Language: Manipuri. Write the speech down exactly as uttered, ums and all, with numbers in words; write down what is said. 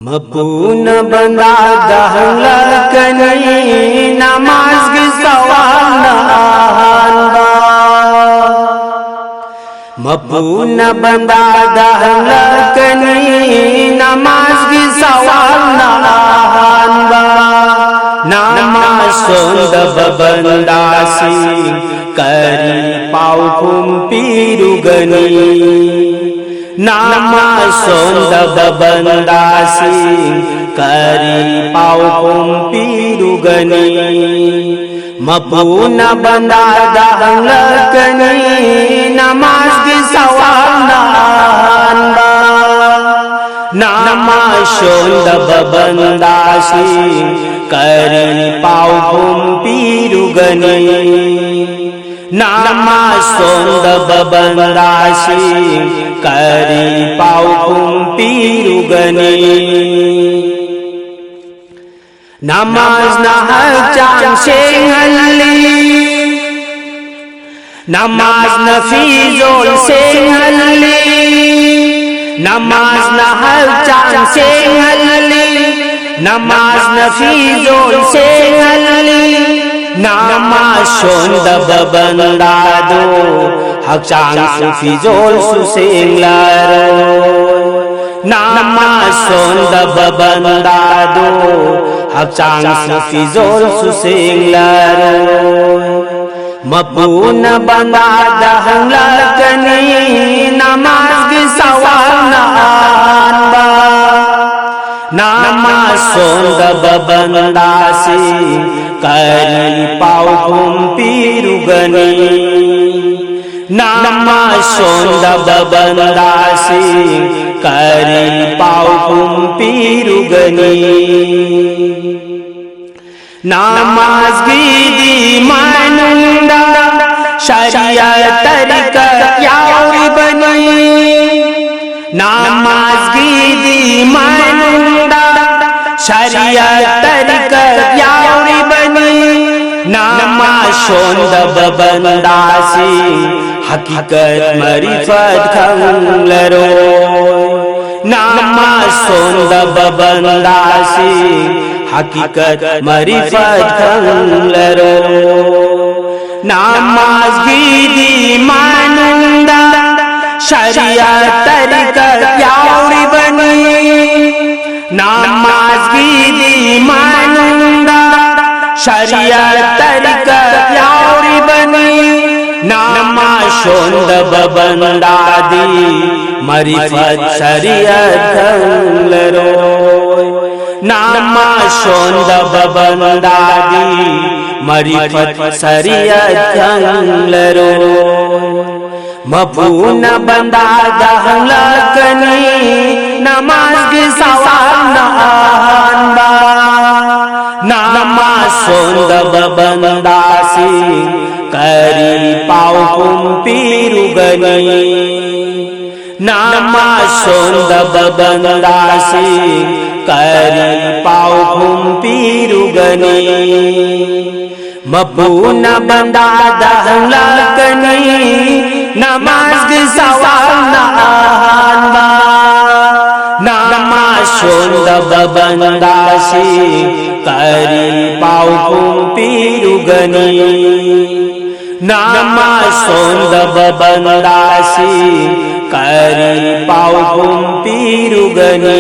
ꯃꯄꯨꯅ ꯕꯟꯗꯥꯗ ꯍꯪꯂꯛꯀꯅꯤ ꯅꯃꯥꯖꯒꯤ ꯁꯋꯥꯜꯅ ꯑꯍꯥꯟꯕ꯫ ꯃꯄꯨꯅ ꯕꯟꯗꯥꯗ ꯍꯪꯂꯛꯀꯅꯤ ꯅꯃꯥꯖꯒꯤ ꯁꯋꯥꯜꯅ ꯑꯍꯥꯟꯕ꯫ ꯅꯃꯥꯖ ꯁꯣꯟꯗꯕ ꯕꯟꯗꯥꯁꯤꯡ ꯀꯔꯤ ꯄꯥꯎꯈꯨꯝ ꯄꯤꯔꯨꯒꯅꯤ? ꯅꯃꯥꯖ ꯁꯣꯟꯗꯕ ꯕꯟꯗꯥꯁꯤꯡ ꯀꯔꯤ ꯄꯥꯎꯈꯨꯝ ꯄꯤꯔꯨꯒꯅꯤ? ꯃꯄꯨꯅ ꯕꯟꯗꯥꯗ ꯍꯪꯂꯛꯀꯅꯤ ꯅꯃꯥꯖꯒꯤ ꯁꯋꯥꯜꯅ ꯑꯍꯥꯟꯕ꯫ ꯅꯃꯥꯖ ꯁꯣꯟꯗꯕ ꯕꯟꯗꯥꯁꯤꯡ ꯀꯔꯤ ꯄꯥꯎꯈꯨꯝ ꯄꯤꯔꯨꯒꯅꯤ? ꯅꯃꯥꯖ ꯁꯣꯟꯗꯕ ꯕꯟꯗꯥꯁꯤꯡ ꯀꯔꯤ ꯄꯥꯎꯈꯨꯝ ꯄꯤꯔꯨꯒꯅꯤ? ꯅꯃꯥꯖꯅ ꯍꯛꯆꯥꯡ ꯁꯦꯡꯍꯜꯂꯤ꯫ ꯅꯃꯥꯖꯅ ꯐꯤꯖꯣꯜ ꯁꯦꯡꯍꯜꯂꯤ꯫ ꯅꯃꯥꯖꯅ ꯍꯛꯆꯥꯡ ꯁꯦꯡꯍꯜꯂꯤ꯫ ꯅꯃꯥꯖꯅ ꯐꯤꯖꯣꯜ ꯁꯦꯡꯍꯜꯂꯤ꯫ ꯅꯃꯥꯖ ꯁꯣꯟꯗꯕ ꯕꯟꯗꯥꯗꯣ ꯍꯛꯆꯥꯡꯁꯨ ꯐꯤꯖꯣꯜꯁꯨ ꯁꯦꯡꯂꯔꯣꯏ꯫ ꯅꯃꯥꯖ ꯁꯣꯟꯗꯕ ꯕꯟꯗꯥꯗꯣ ꯍꯛꯆꯥꯡꯁꯨ ꯐꯤꯖꯣꯜꯁꯨ ꯁꯦꯡꯂꯔꯣꯏ꯫ ꯃꯄꯨꯅ ꯕꯟꯗꯥꯗ ꯍꯪꯂꯛꯀꯅꯤ ꯅꯃꯥꯖꯒꯤ ꯁꯋꯥꯜꯅ ꯑꯍꯥꯟꯕ꯫ ꯅꯃꯥꯖ ꯁꯣꯟꯗꯕ ꯕꯟꯗꯥꯁꯤꯡ ꯀꯔꯤ ꯄꯥꯎꯈꯨꯝ ꯄꯤꯔꯨꯒꯅꯤ? ꯅꯃꯥꯖ ꯁꯣꯟꯗꯕ ꯕꯟꯗꯥꯁꯤꯡ ꯀꯔꯤ ꯄꯥꯎꯈꯨꯝ ꯄꯤꯔꯨꯒꯅꯤ? ꯅꯃꯥꯖꯒꯤꯗꯤ ꯃꯅꯨꯡꯗ ꯁꯔꯤꯌꯠ ꯇꯔꯤꯀꯠ ꯌꯥꯎꯔꯤꯕꯅꯤ꯫ ꯅꯃꯥꯖꯒꯤꯗꯤ ꯃꯅꯨꯡꯗ ꯁꯔꯤꯌꯠ ꯇꯔꯤꯀꯠ ꯌꯥꯎꯔꯤꯕꯅꯤ꯫ ꯅꯃꯥꯖ ꯁꯣꯟꯗꯕ ꯕꯟꯗꯥꯁꯤꯡ ꯍꯀꯤꯀꯠ ꯃꯔꯤꯐꯠ ꯈꯪꯂꯔꯣꯏ꯫ ꯅꯃꯥꯖ ꯁꯣꯟꯗꯕ ꯕꯟꯗꯥꯁꯤꯡ ꯍꯀꯤꯀꯠ ꯃꯔꯤꯐꯠ ꯈꯪꯂꯔꯣꯏ꯫ ꯅꯃꯥꯖꯒꯤꯗꯤ ꯃꯅꯨꯡꯗ ꯁꯔꯤꯌꯠ ꯇꯔꯤꯀꯠ ꯌꯥꯎꯔꯤꯕꯅꯤ꯫ ꯅꯃꯥꯖꯒꯤꯗꯤ ꯃꯅꯨꯡꯗ ꯁꯔꯤꯌꯠ ꯇꯔꯤꯀꯠ ꯌꯥꯎꯔꯤꯕꯅꯤ꯫ ꯅꯃꯥꯖ ꯁꯣꯟꯗꯕ ꯕꯟꯗꯥꯗꯤ ꯃꯔꯤꯐꯠ ꯁꯔꯤꯌꯠ ꯈꯪꯂꯔꯣꯏ꯫ ꯅꯃꯥꯖ ꯁꯣꯟꯗꯕ ꯕꯟꯗꯥꯗꯤ ꯃꯔꯤꯐꯠ ꯁꯔꯤꯌꯠ ꯈꯪꯂꯔꯣꯏ꯫ ꯃꯄꯨꯅ ꯕꯟꯗꯥꯗ ꯍꯪꯂꯛꯀꯅꯤ, ꯅꯃꯥꯖꯒꯤ ꯁꯋꯥꯜꯅ ꯑꯍꯥꯟꯕ꯫ ꯅꯃꯥꯖ ꯁꯣꯟꯗꯕ ꯕꯟꯗꯥꯁꯤꯡ ꯀꯔꯤ ꯄꯥꯎꯈꯨꯝ ꯄꯤꯔꯨꯒꯅꯤ? ꯅꯃꯥꯖ ꯁꯣꯟꯗꯕ ꯕꯟꯗꯥꯁꯤꯡ ꯀꯔꯤ ꯄꯥꯎꯈꯨꯝ ꯄꯤꯔꯨꯒꯅꯤ? ꯃꯄꯨꯅ ꯕꯟꯗꯥꯗ ꯍꯪꯂꯛꯀꯅꯤ, ꯅꯃꯥꯖꯒꯤ ꯁꯋꯥꯜꯅ ꯑꯍꯥꯟꯕ꯫ ꯅꯃꯥꯖ ꯁꯣꯟꯗꯕ ꯕꯟꯗꯥꯁꯤꯡ ꯀꯔꯤ ꯄꯥꯎꯈꯨꯝ ꯄꯤꯔꯨꯒꯅꯤ? ꯅꯃꯥꯖ ꯁꯣꯟꯗꯕ ꯕꯟꯗꯥꯁꯤꯡ ꯀꯔꯤ ꯄꯥꯎꯈꯨꯝ ꯄꯤꯔꯨꯒꯅꯤ?